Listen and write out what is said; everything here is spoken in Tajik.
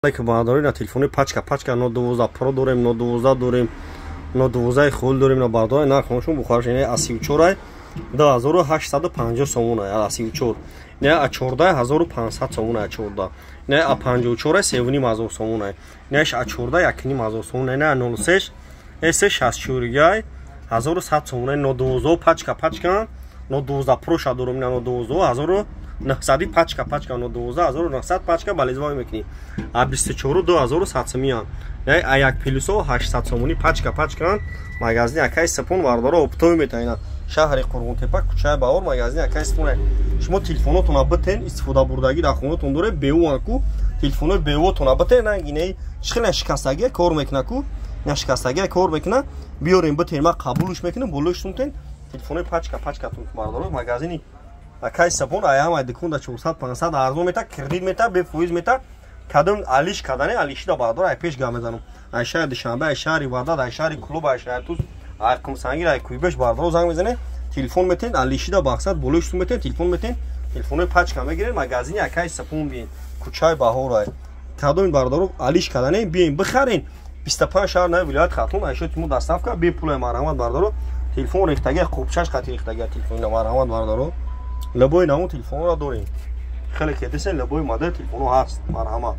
Алейкум, бародаро, на телефони пачка пачка Note 12 Pro дорем, Note 12 дорем, Note 12 хул дорем, на бародаро, нархоншон бухарш не а 34 2850 сомон, а 34 не а 14500 сомон, а 14 не а 54 3500 сомон, не а 14 1500 сомон, не 03 S 64 гай 1100 сомон. Note 12 пачка пачка Note 12 Pro ша дорем, на Note 12 1900 пачка пачка Note 12 1900 пачка балезвой мекунӣ, а 24 2100 сомон, а як плюсо 800 сомонӣ пачка пачка. Магазини акай Сапон, бародаро, оптовый метаина, шаҳри Қурғонтепа, кӯчаи Баҳор, магазини акай Сапон. Шумо телефонотона битен, истифода бурдагӣ дар хонатон доре, беуан ку телефонои беуотона битен, рангинеи чихела шикастагия кор мекуна ку, на шикастагия кор мекуна, биёрем, битен, ма қабулш мекунем, болош сумтен телефонои пачка пачкатон. Бародаро, магазини акай Сапон ай ҳамай дукон да 400 500 арзон мета, кредит мета, бефоиз мета. Кадом алиш кардане, алишида, бародаро, ай пеш гап мезанам, ай шаҳри Душанбе, ай шаҳри Ваҳдат, ай шаҳри Кӯлоб, ай шаҳри Туз, ай Қумсангир, ай Кӯйбеш, бародаро, занг мезанед, телефон метен, алишида бақсад болои сум метен, телефон метен, телефонои пачка мегирен. Магазини акай Сапон биен, кӯчаи Баҳор ай. Кадоми, бародаро, алиш кардане, биен, бихарен. 25 шаҳр нави вилоят Хатлон айшоти мо доставка бепулай. Марҳамат, бародаро, телефон рехтагия, қубчаш қати рехтагия телефонина. Марҳамат, бародаро, любой намун телефонро дорем, хеле ки десен, любой модел телефоно ҳаст. Марҳамат.